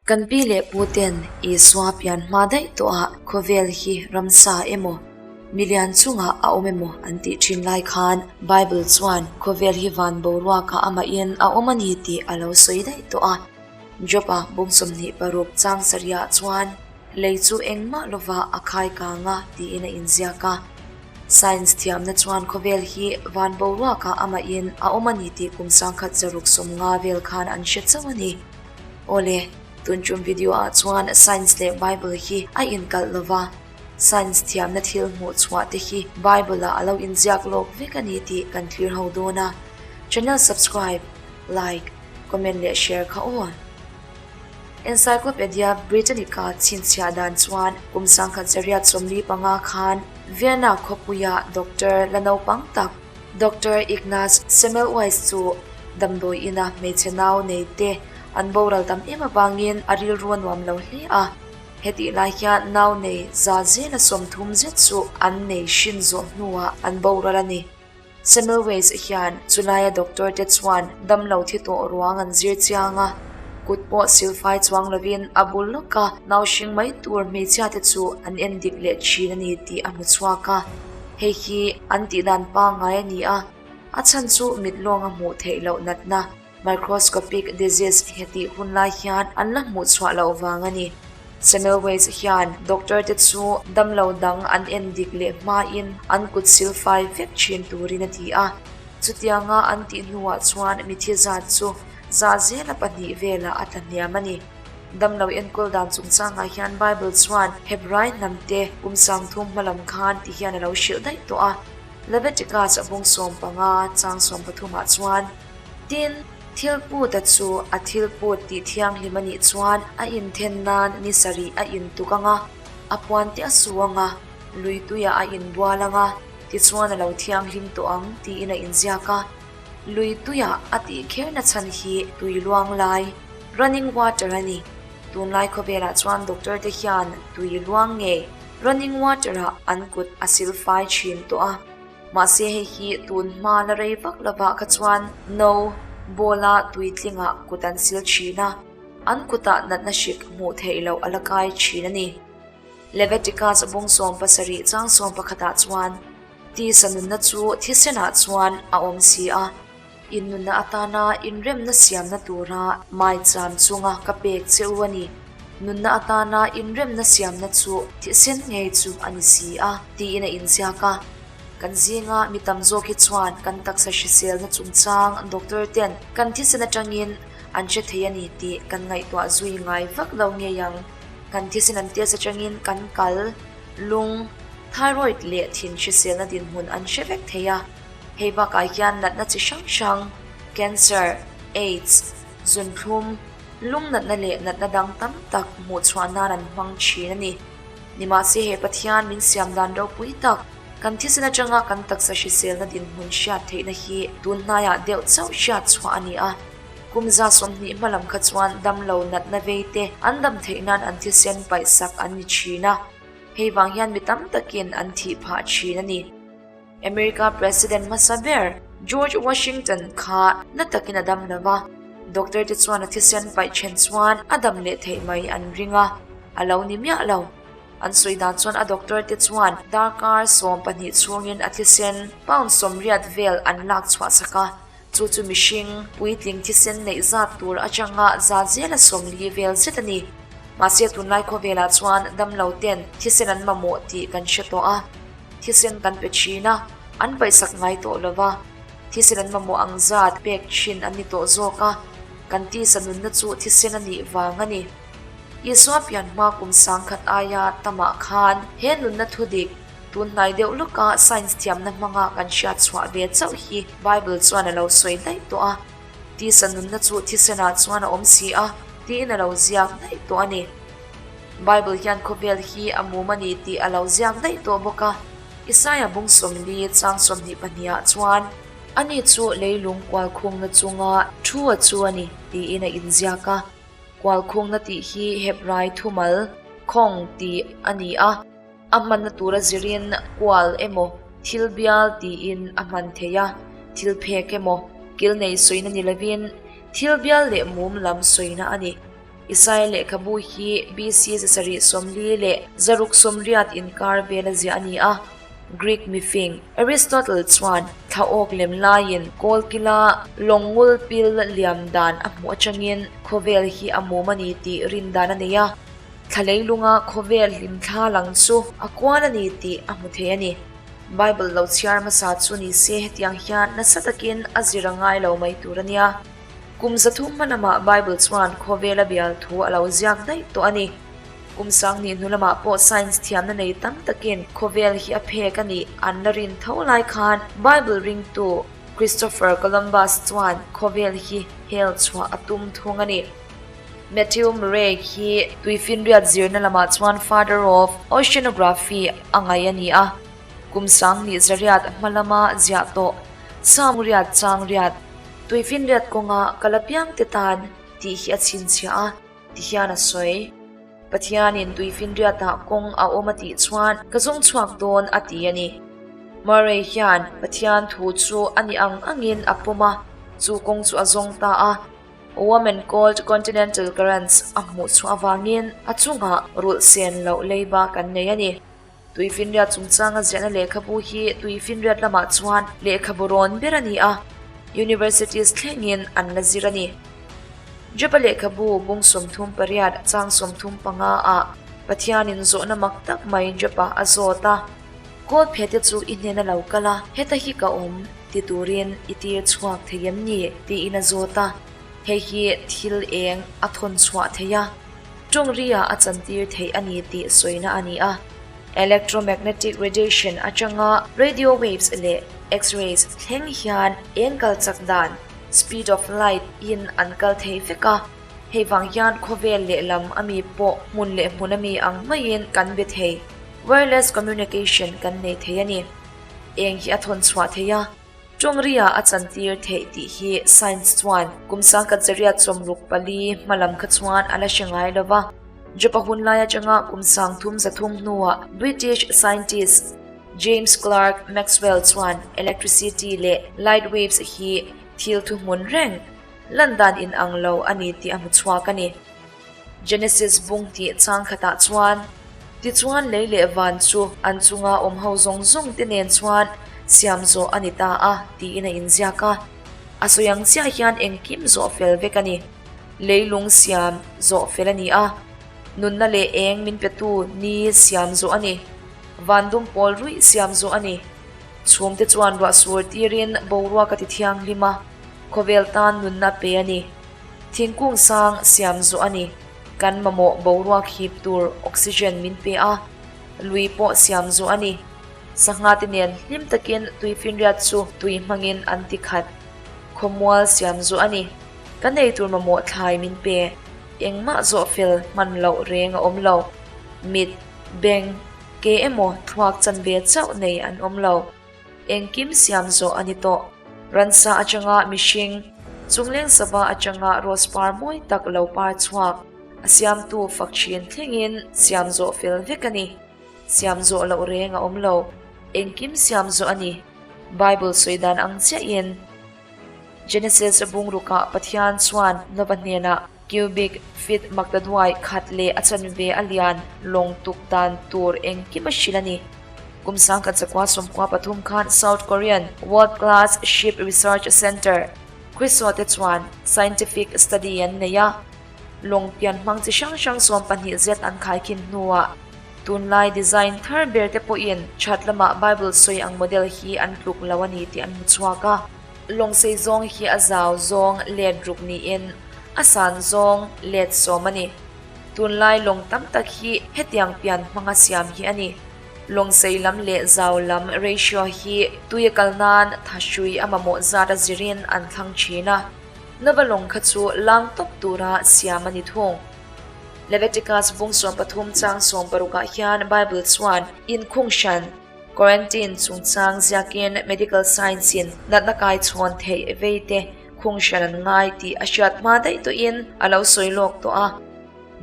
Kan pi leh pu ten Isua pian hma daih tawhah khawvel hi ramsa emaw, milian chungah a awm emaw an tih thin lai khan Bible chuan khawvel hi van boruakah amahin a awm a ni tih a lo sawi daih tawh a. Job-a bung 26 chang sarihah chuan lei chu engmah lova a khai kang a tiin a inziak a. Science thiamna chuan khawvel hi van boruakah amahin a awm a ni tih kum 1650 vel khan an hre chauh a ni. Awle, tun tum video ah chuan Science leh Bible hi a inkalh lova, Science thiamna thil hmuh chhuah te hi Bible ah a lo inziak lawk vek a ni tih kan thlir ho dawn a. Channel subscribe, like, comment leh share kha aw. Encyclopedia Britannica chhinchhiah dan chuan kum 1945 khan Vienna khawpuia doctor la naupang tak Doctor Ignaz Semmelweis chu damdawi ina hmeichhe nau nei te an boral tam em avangin a rilru a nuam lo hle a. Hetih lai hian nau nei za zela 30 zet chu an nei hrin zawh hnuah an boral a ni. Semmelweis hian chulaia doctor te chuan damlo thi tawh ruang an zir chiang a, kut pawh silfai chuang lovin a bul lawka nau hring mai tur hmeichhia te chu an en dik leh thin a ni tih a hmu chhuak a. Hei hi an tih dan pangngai a ni a, a chhan chu mit lawnga hmuh theih loh natna, microscopic disease, hetih hun lai hian an la hmuh chhuah loh vang a ni. Semmelweis hian doctor te chu damlo dang an en dik leh hmain an kut silfai vek thin turin a ti a. Chutianga an tih hnuah chuan mithi zat chu za zela pahnih velah a tla hniam a ni. Damlo enkawl dan chungchangah hian Bible chuan Hebrai hnamte kum 30 hmalam khan ti hian a lo hrilh daih tawh a. Leviticus bung 15 chang 13 ah chuan, Tin, thil put a chu a thil put tih thianghlim a nih chuan a inthen nan ni sarih a intuk ang a, a puan te a su ang a, lui tuiah a inbual ang a, tichuan a lo thianghlim tawh ang tiin a inziak a. Lui tuiah a tih kherna chhan hi tui luang lai, running water, a ni. Tunlai khawvelah chuan doctor te hian tui luang ngei, running water, ah an kut a silfai thin tawh a. Mahse hei hi tun hma la rei vak lovah kha chuan no, bowl-a tui tlingah kut an sil thin a, an kutah natna hrik hmuh theih loh a la kai thin a ni. Leviticus bung 17 chang 11 ah chuan tisa nunna chu thisenah chuan a awm si a, in nunna atana inremna siamna tura maicham chunga ka pek che u a ni. Nunna atana inremna siamna chu thisen ngei chu a ni si a, tiin a inziak a. Kan zinga mi tam zawk hi chuan kan taksa hriselna chungchang doctor ten kan thisen atangin an hre thei a ni tih kan ngaihtuah zui ngai vak lo ngei ang. Kan thisen an test atangin kan kal, lung, thyroid leh thin hriselna dinhmun an hre vek thei a. Hei bakah hian natna chi hrang hrang, cancer, aids, zunthlum, lung natna leh natna dang tam tak hmuh chhuah nan an hmang thin a ni. Nimahse he Pathian min siam dan ropui tak, kan thisen atanga kan taksa hriselna dinhmun hriat theihna hi tun hnaiah deuh chauh hriat chhuah a ni a. Kum 20 hmalam kha chuan damlo natna vei te an dam theih nan an thisen paih sak an ni thin a. Hei vang hian mi tam takin an thih phah thin a ni. America President hmasa ber George Washington kha na takin a dam lova, doctor te chuan a thisen paih then chuan a dam leh theih mai an ring a, a lo ni miah lo. An sawi dan chuan a doctor te chuan darkar 12 chhungin a thisen pound 80 vel an lak chhuah sak a, chu chu mihring puitling thisen neih zat tur atanga za zela 40 vel zet a ni. Mahse tunlai khawvelah chuan damlo ten thisen an mamawh tih kan hre tawh a, thisen kan pe thin a, an paihsak ngai tawh lova, thisen an mamawh ang zat pek thin an ni tawh zawk a, kan tisa nunna chu thisen a nih vang a ni. Isua pian hma kum 1000 aia tamah khan he nunna thu dik tun hnai deuh lawka science thiamna hmanga kan hriat chhuah ve chauh hi Bible chuan a lo sawi daih tawh a. Tisa nunna chu thisenah chuan a awm si a, tiin a lo ziak daih tawh a ni. Bible hian khawvel hi a mum a ni tih a lo ziak daih tawh bawk a. Isaiah bung 40 chang 22 ah chuan ani chu leilung kual khungna chunga thu a chu a ni tiin a inziak a. Kual khungna tih hi Hebrai thumal khawng tih a ni a, a hmanna tura zirin kual emaw thil bial tiin a hman thei a, thil phek emaw kil nei sawina ni lovin thil bial leh mum lam sawina a ni. Isaia lehkhabu hi BC 740 le 680 inkar vela ziah a ni a. Greek mifing Aristotle chuan thlaawk lem laiin kawlkila lawngngul pil liam dan a hmuh atangin khawvel hi a mum a ni tih rin dan a nei a. Thla leilunga khawvel hlimthla lang chu a kual a ni tih a hmu thei a ni. Bible lo chhiar hmasa chu ni se hetiang hian nasa takin a zir a ngai lo mai tur a nia. Kum 300 hma lamah Bible chuan khawvela bial thu a lo ziak daih tawh a ni. Kum 2000 hnu lamah pawh science thiamna nei tam takin khawvel hi a phek a nih an la rin tho lai khan Bible ringtu Christopher Columbus chuan khawvel hi hel chhuah a tum thung a ni. Matthew Murray hi tuifinriat zirna lamah chuan Father of Oceanography a ngaih a ni a. Kum 2100 hma lama ziah tawh Sam riat chang riat tuifinriat kawnga kal apiang te tan tih hi a chhinchhiah a, ti hian a sawi. Pathianin tuifinriatah kawng a awm a tih chuan ka zawng chhuak dawn a ti a ni. Murray hian Pathian thu chu a ni ang angin a pawm a, chu kawng chu a zawng ta a. Woman called Continental Currents a hmuh chhuah avangin a chungah rulh sen loh leiba kan nei a ni. Tuifinriat chungchanga ziahna lehkhabu hi tuifinriat lamah chuan lehkhabu rawn ber a ni a, universities thlengin an la zir a ni. Joba lehkhabu bung 38 chang 35 ah Pathianin zawhna mak tak mai Joba a zawt a, Kawl phete chu i hnena lo kal a, heta hi ka awm ti turin i tir chhuak thei em ni? tiin a zawt a. Hei hi thil eng a thawn chhuah thei a, tawngriah a chantir theih a ni tih sawina a ni a. Electromagnetic radiation atanga radio waves leh X-rays thleng hian eng kal chak dan, speed of light, in an kal thei vek a. Hei vang hian khawvel lehlam a mi pawh hmun leh hmun a mi ang maiin kan be thei, wireless communication kan nei thei a ni. Eng hi a thawn chhuah thei a. Tawngriah a chantir theih tih hi science chuan kum 1964 hma lam kha chuan a la hre ngai lo va. Jopa hun lai atanga kum 3300 hnuah British scientist James Clerk Maxwell chuan electricity leh light waves hi thil thuhmun reng lan dan inang lo a ni tih a hmu chhuak a ni. Genesis bung tih chang khatah chuan, Tichuan lei leh van chu an chunga awm ho zawng zawng te nen chuan siam zawh a ni ta a, tiin a inziak a. A sawi ang chiah hian engkim zawh fel vek a ni. Leilung siam zawh fel a ni a, nunna leh eng min petu ni siam zawh a ni. Van dum pawl ruih siam zawh a ni. Chhum te chuan ruah sur tirin boruak a ti thianghlim a, khawvel tan nunna pe a ni. Thingkung sang siam zawh a ni. Kan mamawh boruak hip tur oxygen min pe a, lui pawh siam zawh a ni. Sangha te nen hlim takin tuifinriat chu tui hmangin an ti khat. Khawmual siam zawh a ni. Kan ei tur mamawh thlai min pe. Engmah zawh fel hman loh reng a awm lo. Mit, beng, ke emaw thluak chanve chauh nei an awm lo. Engkim siam zawh a ni tawh. Ransa atanga mihring, chungleng sava atanga rose par mawi tak lo par chhuak, a siamtu fak thin thlengin siam zawh fel vek a ni. Siam zawh loh reng a awm lo. Engkim siam zawh a ni. Bible sawi dan ang chiahin Genesis bungrukah Pathian chuan Nova hnenah cubic feet maktaduai khat leh a chanve a lian lawng tuk dan tur engkim a hrilh a ni. Kum 1993 khan South Korean World Class Ship Research Center, Kriso te chuan scientific study an nei a, lawng pian hmang chi hrang hrang 12 zet an khaikhin hnuah tunlai design thar ber te pawhin that lamah Bible sawi ang model hi an tluk lo a ni tih an hmu chhuak a. Lawng sei zawng hi a zau zawng let ruk niin a san zawng let 10 a ni. Tunlai lawng tam tak hi hetiang pian hmanga siam hi a ni. Lawng sei lam leh zau lam ratio hi tui a kal nan thahrui a mamawh zat a zirin an thlang thin a. Nova lawng kha chu lang tawp tura siam a ni thung. Leviticus bung 13 chang 16 ah hian Bible chuan inkhung hran, quarantine chungchang ziakin medical science in natna kai chhawn theih vei te khung hran an ngai tih a hriat hma daih tawhin a lo sawi lawk tawh a.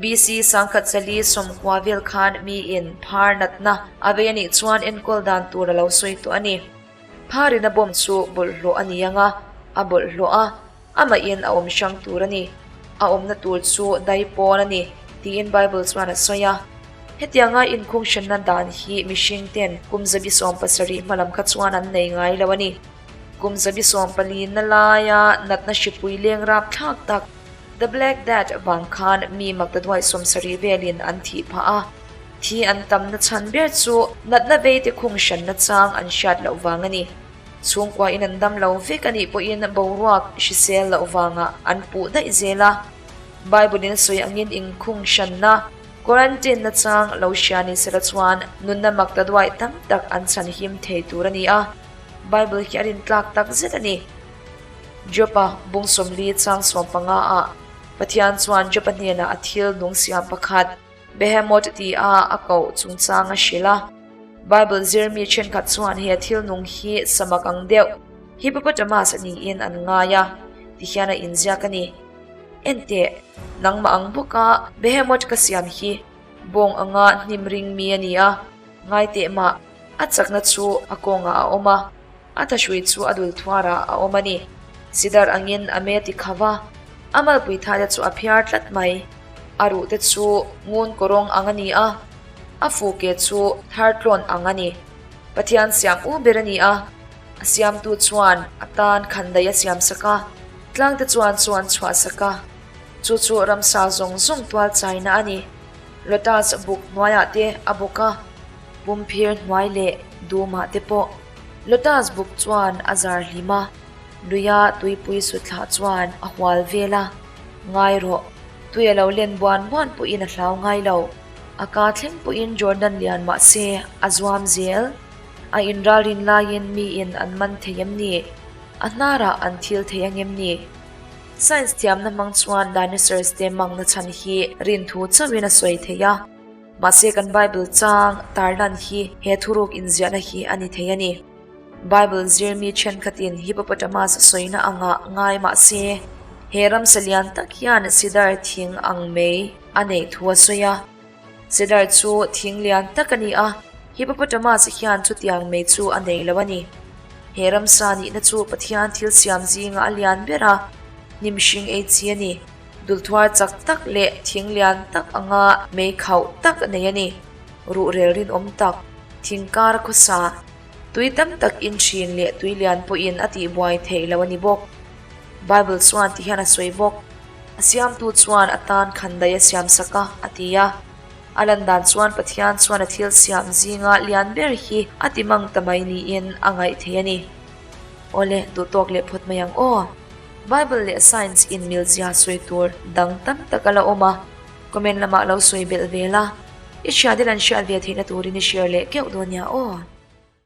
BC 1490 vel khan miin phar natna a vei a nih chuan enkawl dan tur a lo sawi tawh a ni. Pharin a bawm chu bawlhhlawh a ni ang a, a bawlhhlawh a, amahin a awm hrang tur a ni. A awmna tur chu daipawn a ni, tiin Bible chuan a sawi a. Hetianga inkhung hranna dan hi mihring ten kum 77 hmalam kha chuan an nei ngai lo a ni. Kum 74 na laia natna hripui leng rapthlak tak, The Black Death, vang khan mi maktaduai 70 velin an thih phah a. Thi an tamna chhan ber chu natna veite khung hranna chang an hriat loh vang a ni. Chhungkua in an dam lo vek a nih pawhin boruak hrisel loh vangah an puh daih zel a. Bible in a sawi angin inkhung hranna, quarantine, na chang lo hria ni sela chuan nunna mak ta duai tam tak an chhan him thei tur a ni a. Bible hi a rintlak tak zet a ni. Job-a bung 40 chang 15 ah Pathian chuan Job-a hnenah a thil nung siam pakhat, Behemoth ti a a koh chungchang a hrilh a. Bible zirmi thenkhat chuan he thil nung hi samak ang deuh, hippopotamus niin an ngai a, ti hian a inziak a ni. Enteh, nangmah ang bawka Behemoth ka siam hi bawng anga hnim ring mi a ni a, ngaiteh mah, a chakna chu a kawngah a awm a, a thahrui chu a dul thuarah a awm a ni. Sidar angin a me ti kha va, a malpui thaite chu a phiar tlat mai. A ruhte chu ngun kawrawng ang a ni a, a fu ke chu thar tlawn ang a ni. Pathian siam u ber a ni a, a siamtu chuan a tan khandaih a siam sak a, tlangte chuan chuan chhuah sak a. Chu chu ramsa zawng zawng tual chaina a ni. Lotus buk hnuaiah te a bawk a, pumphir hnuai leh dumah te pawh. Lotus buk chuan a zar hlim a, luia tuipui sutthlah chuan a hual vel a. Ngai rawh, tui a lo len buan buan pawhin a hlau ngai lo. A ka thleng pawhin Jordan lian mah se a zuam zel. A inralrin laiin miin an man thei em ni? A hnarah an thil thei ang em ni? Science thiamna hmang chuan dinosaurs te mangna chhan hi rinthu chauhin a sawi thei a. Mahse kan Bible chang tarlan hi he thuruk inziahna hi a ni thei a ni. Bible zirmi thenkhatin hippopotamus sawina anga ngai mah se, he ramsa lian tak hian cedar thing ang mai a neih thu a sawi a. Cedar chu thing lian tak a ni a, hippopotamus hian chutiang mai chu a nei lo a ni. He ramsa nihna chu Pathian thil siam zinga a lian ber a, hnim hring ei chi a ni. Dulthuar chak tak leh thing lian tak anga mei khauh tak a nei a ni. Ruhrel rinawm tak, thing kar khawsa, tui tam tak in thin leh tui lian pawhin a tihbuai theih lo a ni bawk. Bible chuan ti hian a sawi bawk, A siamtu chuan a tan khandaih a siam sak a, a ti a. A lan dan chuan Pathian chuan a thil siam zinga lian ber hi a ti mang ta mai niin a ngaih thei a ni. Awle, duhtawk leh phawt mai ang aw. Bible leh science in milzia sawi tur dang tam tak a la awm a, comment lamah lo sawi belh ve la, i hriat in an hriat ve theihna turin i share leh keuh dawn nia aw.